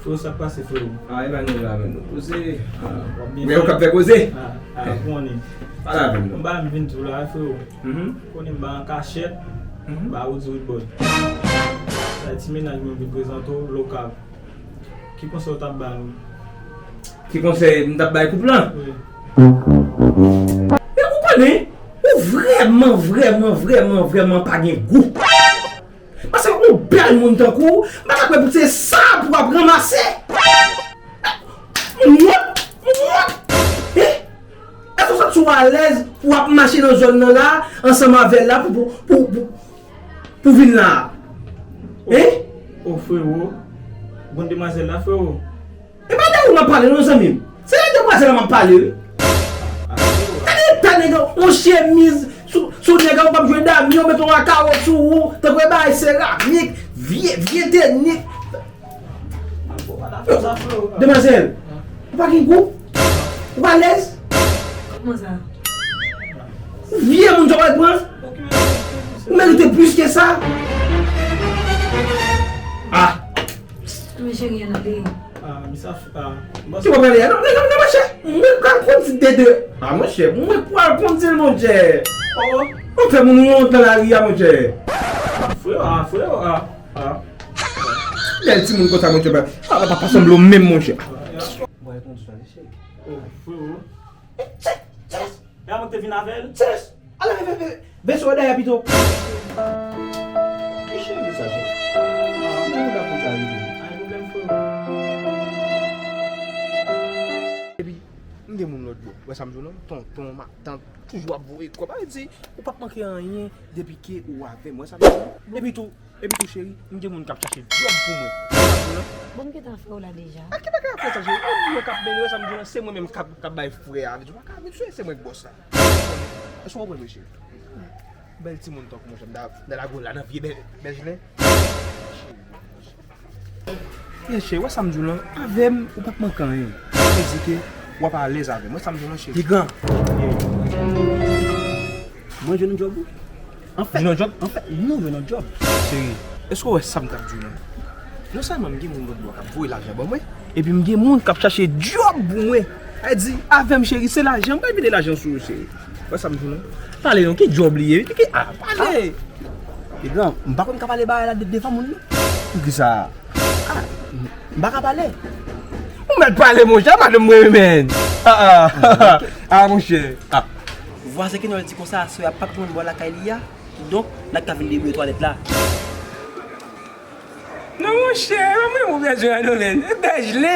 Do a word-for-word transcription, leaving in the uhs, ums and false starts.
Freo, sa k pase, freo? Ah, e pa nou la menm, nou poze. Ah, w ap byen fè? Men ou k ap fè koze. Ah, ah, ou konnen. Pale avè m non. M ba m vin tou la, freo. Mhm. Konnen m ba an kachèt. Mhm. Ba Woody Woodboy. Sa ti mennaj mwen vin prezante w, Lokal. Ki konsèy ou t ap ba nou? Ki konsèy m t ap bay koup lan? Wi. Men ou konnen, ou vrèman, vrèman, vrèman, vrèman pa gen gou. Paske yon bèl moun tankou w, m pa ta kwè pou se sa pou w ap ranmase. Mwòt, mwòt. Eh? Èske w santi w alèz pou w ap mache nan zòn nan la, ansanm avè l la, pou, pou, pou, pou, pou vin la? Hein? O, freo, bon demwazèl la, freo. E pa de ou m ap pale non, zanmi m. Se de demwazèl la m ap pale, wi. Gade eta nèg la, yon chemiz sou, sou nèg la, ou p ap jwe dami, yo met yon akawot sou ou, tankou e bagay seramik, vye, vye tenik. Demwazèl, ou pa gen gou? Ou pa alèz? Kòman sa? Ou vye moun sa w al pran? Ou merite plis ke sa. Ah! Men cheri, ann ale. Ah, mi sa f-, ah, m panse. Ki w ap pale a? Non, non, non, non, monchè. Mwen pral konn ti dede. Ah, monchè, mwen pral konn ti l, monchè. Oh. Ou fè moun wont nan lari a, monchè. Ah, freo, ah, freo, ah, ah. Bèl timoun konsa, monchè, pa, pa, pa, pa sanble w menm, monchè. Mwen konn sa, cheri. Oh, freo. Chè, chè. E a mwen k te vin avè l? Chè, ale, ve, ve, ve, ve sou dèyè pito. Ki cheri sa, cheri? Ah, mwen la pou ta rive. Pa gen pwoblèm, freo. Epi, m gen moun lòt bò. Wè sa m di w non? Tonton, matant, toujou ap voye kòb. Sa vle di, ou p ap manke anyen depi ke ou avè m. Wè sa m di w non? Epi tou, Epi tou, cheri, m gen moun k ap chache djòb pou mwen. Bon, m gentan fè w la deja. A ki bagay ap fè sa, cheri? Yon moun k ap mennen, sa m di w lan, se mwen menm k ap, k ap bay frè a. Vle di, w pa ka abitye, se mwen k bòs la. Èske w konprann mwen, cheri? Bèl timoun tankou mwen, cheri, m ta, m ta lage w la nan vye bèl, bèl jounen. Yes, cheri, wè sa m di w lan, avè m, ou p ap manke anyen. Sa vle di ke w ap alèz avè m. Wè sa m di w lan, cheri. Tigan. Mwen jwenn yon djòb wi. Anfèt, jwenn yon djòb? Anfèt, nou jwenn yon djòb. Cheri, èske w wè sa m t ap di w lan? Non sèlman m gen moun lòt bò k ap voye lajan ban mwen, epi m gen moun k ap chache djòb pou mwen. Sa vle di, avè m, cheri, se lajan, m pral vide lajan sou ou, cheri. Wè sa m di w lan? Pale non, ki djòb li ye? Ki, ki, ah, pale! Pigan, m pa konn ka pale bagay la de-, devan moun non. Poukisa? Ah, m pa ka pale. Ou mèt pale, monchè, madanm mwen menm. Ah, ah. Ah, monchè. Ah. Vwazen Kenòl di konsa, aswè a p ap jwenn bò lakay li a, kidonk, n ap ka vin debouye twalèt la. Non, monchè, e pa mwen ou bezwen an non, men. Bèjle.